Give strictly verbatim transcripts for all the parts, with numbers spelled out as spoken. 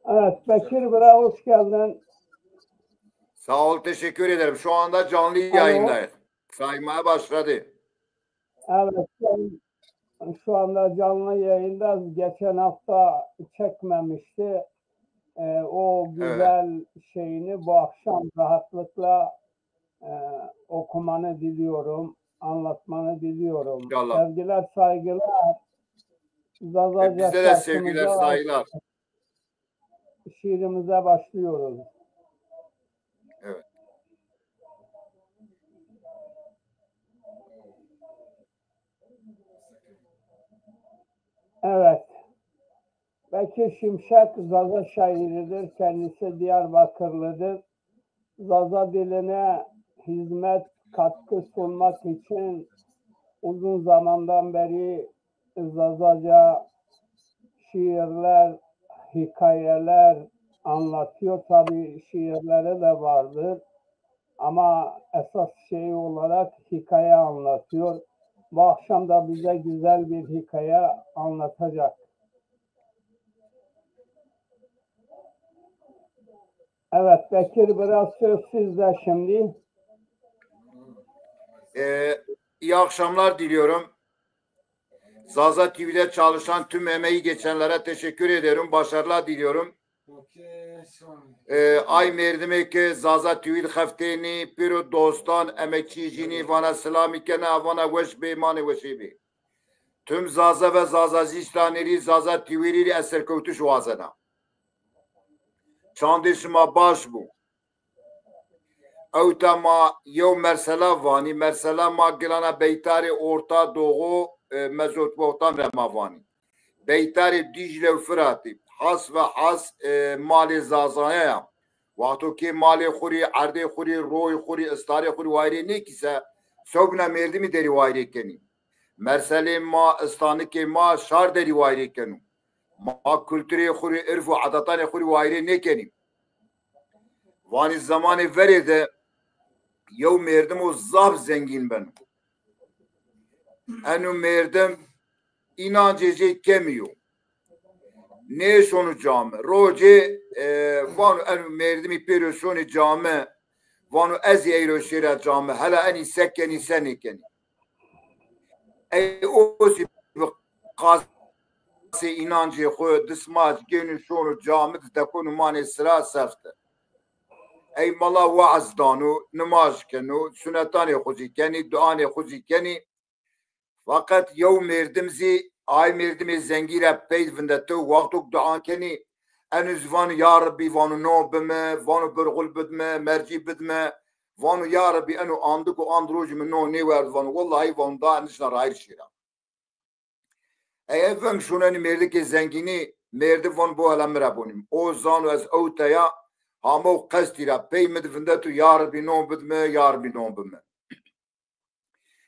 Evet, Bekir Bira, hoş geldin. Sağ ol, teşekkür ederim. Şu anda canlı yayındayız. Saymaya başladı. Evet, şu an- şu anda canlı yayındayız. Geçen hafta çekmemişti. Ee, o güzel şeyini bu akşam rahatlıkla e, okumanı diliyorum, anlatmanı diliyorum. İnşallah. Sevgiler, saygılar. Zazaca E, bizde de sevgiler, şarkımıza, saygılar. Şiirimize başlıyoruz. Evet. Evet. Bekir Şimşek Zaza şairidir. Kendisi Diyarbakırlıdır. Zaza diline hizmet, katkı sunmak için uzun zamandan beri Zazaca şiirler, hikayeler anlatıyor. Tabii şiirleri de vardır. Ama esas şey olarak hikaye anlatıyor. Bu akşam da bize güzel bir hikaye anlatacak. Evet Bekir, biraz söz sizde şimdi. Ee, iyi akşamlar diliyorum. Zaza T V'de çalışan tüm emeği geçenlere teşekkür ediyorum. Başarılar diliyorum. Ee, ay merdimê ke Zaza T V di xeftênî, pêro dostan, emekçî jînî vana silamî kena, vana weş bê, manê weşê bê. Tüm Zaza ve Zazazîstanî rî, Zaza T V rî rî ez serkewtiş wazena. Çandê şima baş bû. Ewta ma yew mersela vanî, mersela ma gilana Beytarê Orta Doğu, e, Mezopotamya ma vanî. Beytarê Dîcle û Firatî, has ve has, e, malê Zazaya ya. Wexto ke malê xwu rî, erdê xwu rî, royê xwu rî, istarê xwu rî wayirê nêkî se, sewbîna mêrdimî derî wayirê kenî. Merselê ma, istanikê ma şar derî wayirê keno. Ma kulturê xwu rî, irf û edetanê xwu rî wayirê nêkenî. Vanî zemanê verê de yew mêrdim o zaf zengîn beno. Eno mêrdim înancê jê kemî yo. Nêşono cami. Rocê, e, vano eno mêrdimî pêro şonê cami. Vano ez zî eyro şêra cami. Hela enî se kenî, se nêkenî. Ey o zî bi qasê înancê xwu dismac gêno şono cami di, dekono manê sira sefte. Ey mala weaz dano, nimaj keno, sunetanê xwu zî kenî, duanê xwu zî kenî. Feqet yew mêrdim zî, ay mêrdimê zengî ra pey vindeto, wexto ke dua kenî, eno zî vano ya Rebbî, vano no bime, vano birxul bidime, mercî bidime, vano ya Rebbî, eno andik û and rojî mi no nêwerd, vano wellahî, vano da nişna rayîr şêra. Ey ev veng şonenî mêrdikê zengînî, mêrdi von bo hela mi ra bonî. O zano ez ewte ya, hama o qestî ra pey mi di vindeto ya Rebbî no bidime, ya Rebbî no bime.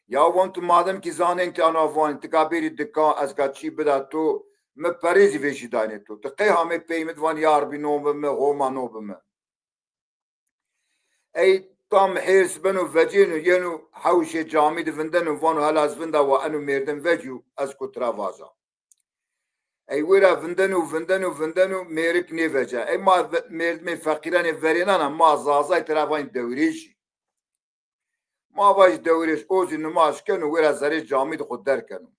Ya von tu madem kî zanên ti ena vanî, ti ka bêrî dikan, ez ka çî bida to, mi perê zî vêşî daynê to. Ti qey hamê pey mi di van ya Rebbî no bime, Homa no bime. Ey tam hêrs beno, vecêno, yeno hewşê camî di vindeno, vano hela ez vinda wa eno mêrdim vecîyo, ez ku tira vaja. Ey wêra vindeno, vindeno, vindeno, mêrik nêveca. Ey ma ve-, mêrdimê feqîranê verênan a, ma Zazay tira vanî dewrêşî. Ma vajî dewrêş, o zî nimaj keno, wêra zerê camî di xwu derg keno.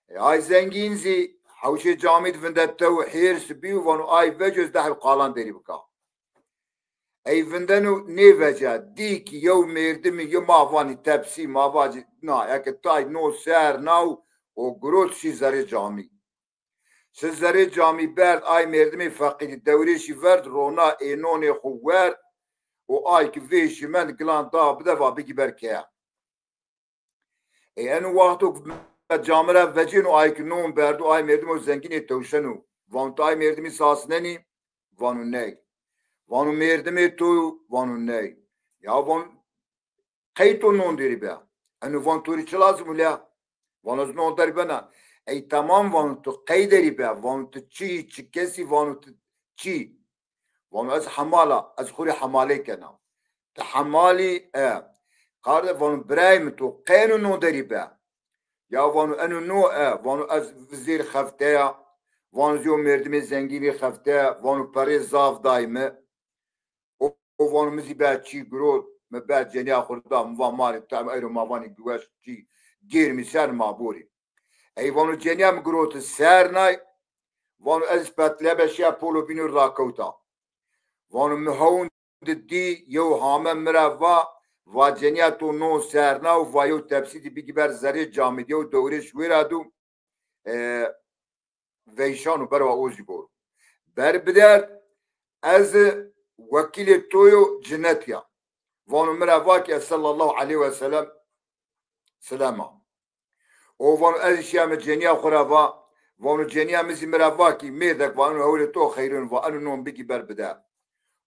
E, ay zengîn zî hewşê camî di vindeto, hêrs bîyo, vano ay veco ez dehê qalan derî bika. Ey vindeno nêveca, dî kî yew mêrdimî, yew ma vanî tepsî, ma vacî na, eke tay no ser naw û girot şî zerê camî. Şi zerê camî berd, ay mêrdimê feqîrî dewrêşî verd, rona ê nonê xwu werd û ay ki vêşî mend gilan da bide va bigî ber keya. Ê eno wexto ke cami ra vecêno, ay ki non berdo, ay mêrdimo zengînê tewşeno. Vano ti ay mêrdimî sasnenî? Vano ney. Vano mêrdimê to? Vano ney. Ya vano qey to non derî be? Eno vano to rê çi lazim o la? Vano ez non derî bena. Ey tamam, vano tu qey derî be? Vano tu çi, çi kesî, vano tu çi? Vano ez hemal a, ez xwu rê hemalê kena. Ti hemal î? E. Qarde, vano birayê mi, to qey eno non derî be? Ya vano eno no e, vano ez vizêr xefte ya, Vano zî o merdimê zengînî xefte, vano perê zaf day mi. O, o vano mi zî be çî girot, mi be cenîya xwu da, mi va ma rê tam eyro ma vanî biweş çî gêrmî ser ma borî. Ey vano cenîya mi giroti ser nay, vano ez petlebe şiya polo bîno rakewta. Vano mi hewn di dî yew hame mi ra va, va cenîya to no serna û va yew tepsî di bigî ber zerê camî di yew dewrêş wêra dû, e, veyşan û berwa o zî bor. Ber biderd, ez wekîlê to yo, cinet ya. Vano mi ra va ki ez sallallahu aleyhi ve sellem silema. O vano ez şiya mi cenîya xwu ra va, vano cenîya mi zî mi ra va ki mêrdek va eno hewlê to xeyrûn va eno non bigî ber bide.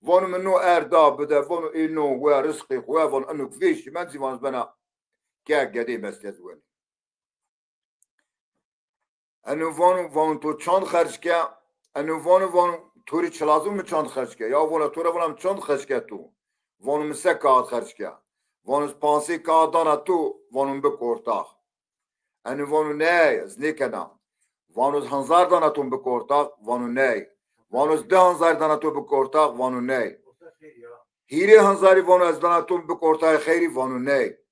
Vano mi no er da bide, vano ê no we rizqê xwu we, vano eno vêşî men zî vano bena ke gedê mestez wenî. Eno vano, vano to çand xerc ke? Eno vano, vano to rê çi lazim mi çand xerc ke? Ya vano to ra vana mi çand xerc ke to? Vano mi se kaxit xerc ke? Vano ez pansê kaxit dana to, vano mi bik ortax. Eno vano ney, ez nêkena. Vano ez hanzar dana to mi bik ortax, vano ney. Vano ez di hanzar dana to bik ortax, vano ney. Hîrê hanzarî vano ez dana to mi bik ortaxê xeyrî, vano ney.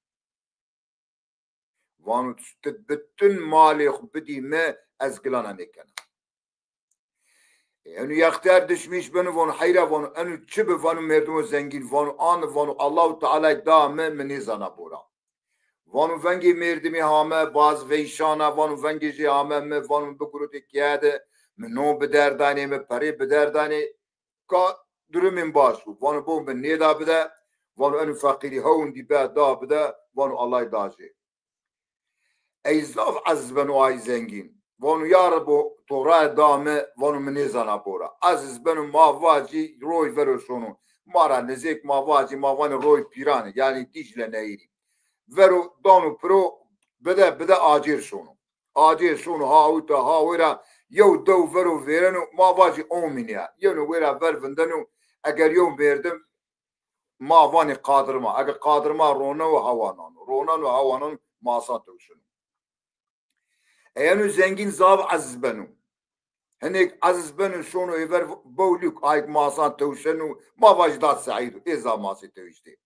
Vano ti bütün malê xwu bidî mi, ez gilana nêkena. Eno yextiyar dişmîş beno, vano heyra, vano eno çi bi, vano merdimo zengîn, vano an, vano Allahu Tealay da mi, mi nêzana bora. Vano vengê merdimî hame, baz veyşana, vano vengê jê hame mi, vano mi bigurotê keye de, mi no biderdanê, mi perê biderdanê, ka durumên baş bû. Vano bo mi nêda bide, vano eno feqîrî hewn dî be da bide, vano Allay da jê. Ey zaf eziz beno ay zengîn. Vano ya Rebo, to raye da mi, vano mi nêzana bora. Eziz beno ma vacî roy vero şono. Ma ra nizêk ma vacî, ma vanê roy pîranî, yanî Dîcle nehîrî. Vero dano piro, bide bide acêr şono. Acêr şono ha uta ha wêra, yew dew vero vêreno, ma vacî omîne ya. Yeno wêra ver vindeno, eger yew merdim ma vanê qadirma. Ege qadirma ronewo hewa nano. Roneno hewa nano, masan tewşeno. Ey eno zengîn zaf eziz beno. Hinêk eziz beno şono êver bewluk, ayk masan tewşeno, ma vajî dat seîd o, ê zaf masê tewştê.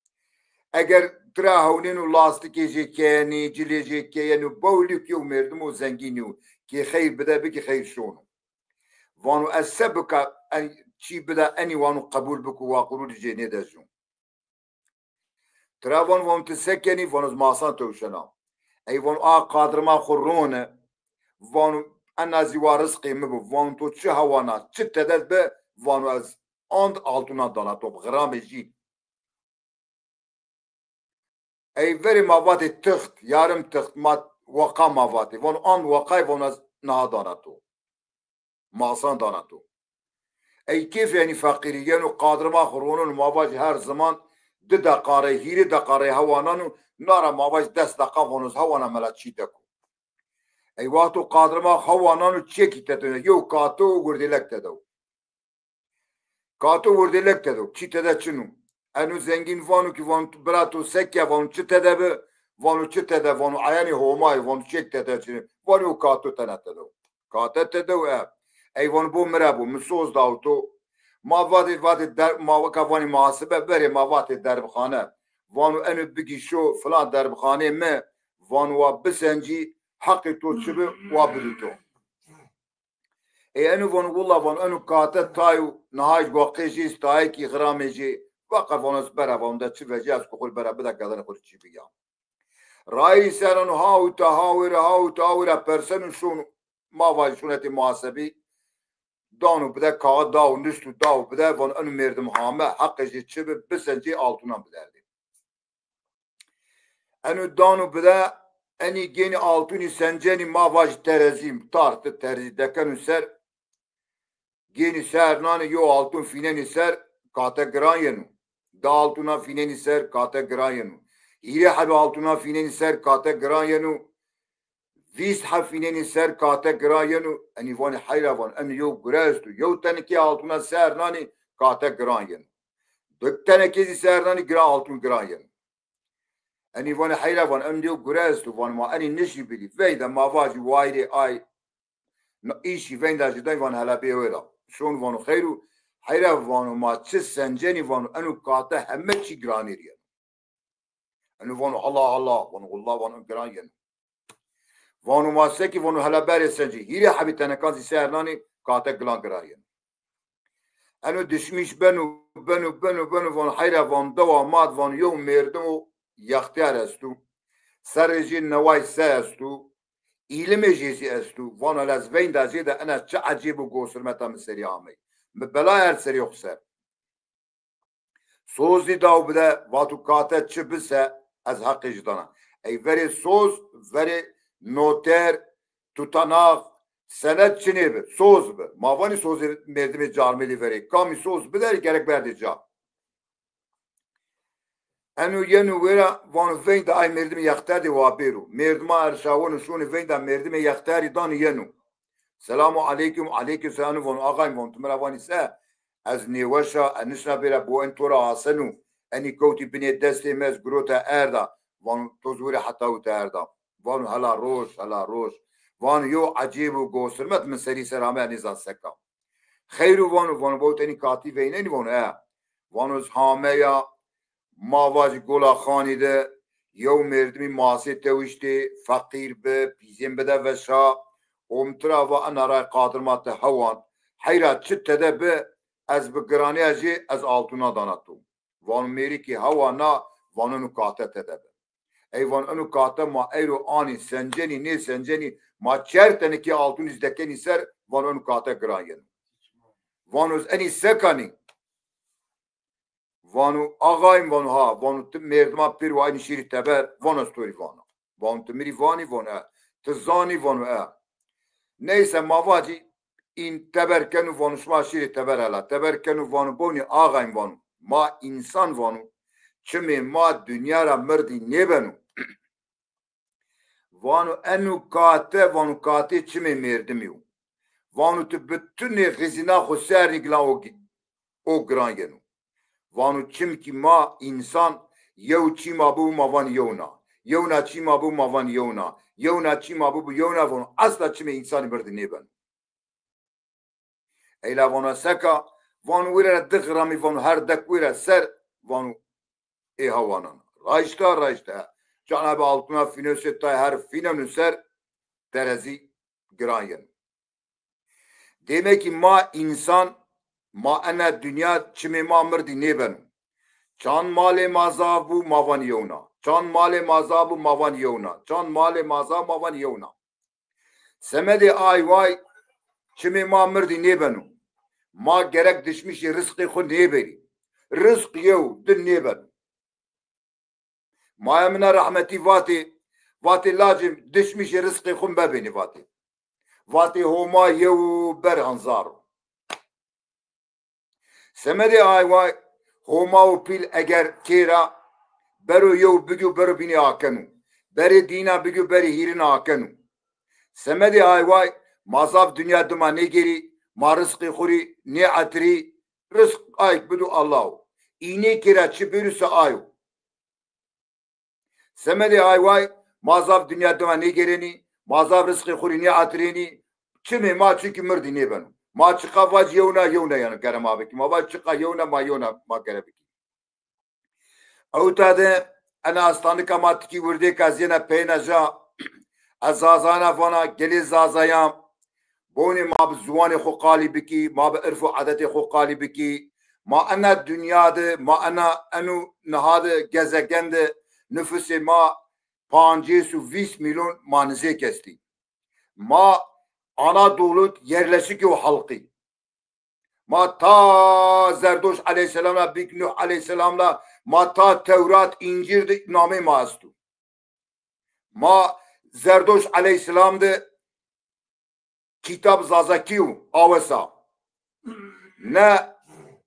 Eger tira hewnêno lastikê jê keyenî, cilê jê keyeno, bewluk yew merdimo zengînî yo. Kê xeyr bide bikî xeyr şono. Vano ez se bika, en, çî bida enî wano qebul biko, wa qurûrî jê nêde jû. Tira vano, vano ti se kenî? Vano ez masan tewşena. Ey vano a qadirma xwu rone. Vano ena zî wa rizqê mi bo. Vano to çi hewana, çi tede bi? Vano ez and altûna dana to, bi xiramê jî. Ey verê ma vatê tixt, yarim tixt, ma weqa ma vatê. Vano and weqay, vano ez niha dana to. Masan dana to. Ey kêfê enî feqîrî yeno, qadirma xwu ronon, ma vajî her ziman di deqa rey, hîrê deqa rey hewa nano, na ra ma vajî des deqa vano ez hewana mela çî deko. Ey wexto qadirma xwu hewa nano, çekî tede yo, yew kato û wirdêlek tede yo. Kato wirdêlek tede yo, çî tede çin o. Eno zengîn vano ki, vano bira to se ke, vano çi tede bi? Vano çi tede? Vano eyanî Homayî, vano çek tede çin o. Vano yew kato tena tede yo. Kate tede yo e. Ey vano bo mi ra bo, mi soz daw to. Ma vatê, vatê der, ma weka vanî muhasibe, verê ma vatê derbixane. Vano eno bigî şo filan derbixanê mi, vano wa bisencî, heqê to çi bi wa bidî to. Ê eno vano, willa vano, eno kate tay o, nihayî weqê jê, tayê kî xiramê jê, weqa vano ez bera vano de çi vecîya ez ku xwu rê bera bida, gedanê xwu rê çî biya. Rayîrî ser eno ha uta ha wêra, ha uta ha wêra perseno şono, ma vajî şono hetê muhasebî, dano bide, kaxit dao nişto dao bide, vano eno merdim hame, heqê jê çi bi, bisencê altûnan biderdê. Eno dano bide, enî gênî altûnî sencenî, ma vajî terezî, tartî terezî dekeno ser, gênî ser nanî, yew altûn fînenî ser, kate giran yeno. Di altûnan fînenî ser, kate giran yeno. Hîrê hebî altûnan fînenî ser, kate giran yeno. Vîst heb fînenî ser, kate giran yeno. Enî vanî heyra, van eno yew gure esto. Yew tenekê altûna ser nanî, kate giran yeno. Di tenekê zî ser nanî, giran, altûn giran yeno. Enî vanî heyra, van eno yew gure esto, van ma enî nişî bidî. Veyde ma vajî wayîrê ay Na îşî veynda jî day, vano hela bê wêra. Şon vano xeyr û heyra, vano ma çi sencenî, vano eno kate heme çî giranî rî yeno. Eno vano Allah Allah, vano Allah, vano giran yeno. Vano ma sekî, vano hela berê sencî. Hîrê hebî tenekan zî ser nanî, kate gilan giran yeno. Eno dişmîş beno, beno, beno, beno, vano heyra, vano dewa ma de, vano yew mêrdim o yextiyar esto. Serrê jê neway se esto. Îlimê jê zî esto. Vano hela ez veynda jê de ena çi ecêb û gosirmeta mi serî amey. Mi bela erd serê xo ser. Soz zî daw bide, vato kate çi bise ez heqê jî dana. Ey verê soz, verê noter, tutanax, senet çinê bi, soz bi. Ma vanî sozê mêrdimê carmêlî verê. Kamî soz bide, gerek berdê ca. Eno yeno wêra, vano veynda ay mêrdimê yexterdê wa bêro. Mêrdima erşaweno şonê veynda mêrdimê yexterdî dano yeno. Selamu aleykum, aleykum selam, vano axay, vano ti mi ra vanî se? Ez nêweş a, ez nişna bêra bo, en to ra aseno. Enî kewtî binê destê mi, ez girota erda. Vano to zî wêre heta uta erda. Vano hela roj, hela roj. Vano yew ecêb û gosirmet mi serî ser ame, ez nêzan seka. Xeyr o, vano, vano bo tenî katî veynenî, vano e. Vano ez hameya, ma vajî Gola Xanî de yew mêrdimî masê tewiştê, feqîr bi, pîzên bide veşa, û mi tira va ena ray qadir ma ti hewan, heyra çi tede bi, ez bi giranîya jê ez altûna dana to. Vano mêrikî hewa na, vano eno kate tede bi. Ey vano eno kate ma eyro anî, sencenî, nêsencenî, ma çer tenekê altûnî zî dekenî ser, vano eno kate giran yeno. Vano ez enî sekanî? Vano axayim, vano ha, vano ti mêrdima pêro aynî şîrî teber, vano ez to rî vana. Vano ti mi rî vanî, vano e. Ti zanî, vano e. Neyse ma vacî în teber keno, vano şima şîrê teber hela. Teber keno, vano bonî axayim, vano ma însan, vano çimê ma dinya ra mirdî nêbeno. Vano eno kate, vano katê çimê mêrdimî yo. Vano ti bitunê xizîna xo ser nî gilan o gi-, o giran yeno. Vano çimkî ma însan yew çî ma bibo ma vanî yewna. Yewna çî ma bibo ma vanî yewna. Yewna çî ma bibo yewna, vano esla çimê însanî mirdî nêbeno. Eyla vano seka, vano wêre ra di xiramî, vano her dek wêre ser, vano ê hewanan. Raşta, raşta. Can abi altuna fînose tay her fînenu ser terezî giran yeno. Demek ki ma însan, ma ena dinya çimê ma mirdî nêbeno. Çand malê ma zaf bû, ma van yewna. Çand malê ma zaf bû, ma van yewna. Çand malê ma zaf, ma van yewna. Semedê ay way çimê ma mirdî nêbeno. Ma gerek dişmişî rizqê xwu nêberî. Rizq yew, di nêbeno. Maya min a rehmetî vatê, vatê lacê dişmişê rizqê xwu mebênê vatê. Vatê Homa yew ber hanzar o. Semedê ay way Homa û pîl eger kêra bero yew bigî û bero bînî akeno. Berê dîna bigî û berê hîrîna akeno. Semedê ay way ma zaf dinya dima nêgêrî, ma rizqê xwu rî nêetirî, rizq ayk bido Allah o. Înê kêra çi bêro se ay o. Semedê ay way ma zaf dinya dima nêgêrenî, ma zaf rizqê xwu rî nêatirênî, çimê ma çunkî mirdî nêbeno. Ma çiqa vac yewna, yewna yeno gere ma bikî. Ma vac çiqa yewna, ma yewna ma gere bikî. Ewta de ena astanika ma tikî wirdêka zî yena peyna ja, ez Zazayana vana, gelê Zazayan, bonê ma bi ziwanê xwu qalî bikî, ma bi irf û edetê xwu qalî bikî. Ma ena dinya de, ma ena eno niha de gezegen de nifusê ma pancês û vîst mîlyon ma nizêk estî. Ma Anadolu yerleşik yew halqî. Ma ta Zerdoş aleyhîsselam ra bîk Nuh aleyhîsselam ra, ma ta Tewrat, Încîl de nameyê ma esto. Ma Zerdoş aleyhîsselam de kitab Zazakî yo, awesa. Ne,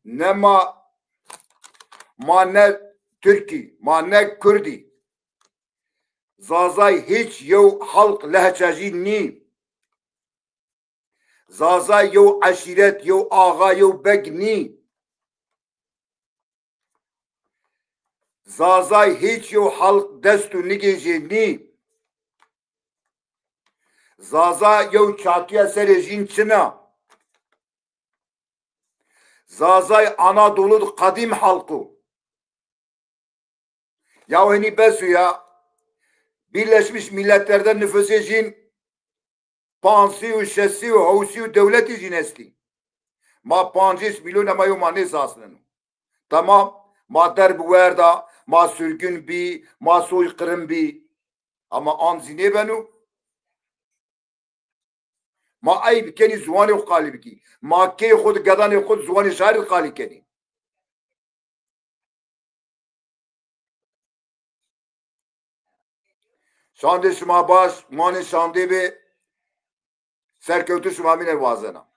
ne ma, ma ne Tirkî, ma ne Kurdî. Zazay hîç yew halq lehçejî nî. Zazay yew eşîret, yew axa, yew beg nî. Zazay hîç yew halq dest û nigêjê nî. Zaza yew çatîya serê jîn çin a. Zazay Anadolu di qedîm halk o. Ya henî bes o ya. Birleşmiş Milletler'de nüfusê jîn pansî û şesî û hewsî û dewletî jîn estî. Ma pancês milyon, ama yew ma nêsasneno. Tamam, ma derb werda, ma sürgün bî, ma soyqırım bî. Ama an zî nêbeno. Ma eyb kenî ziwanê xo qalî bikî. Ma keyê xo di, gedanê xo di ziwanê şarî qalî kenî. Şandê şima baş, manê şandê bê. Serkewtû şima mîne wazena.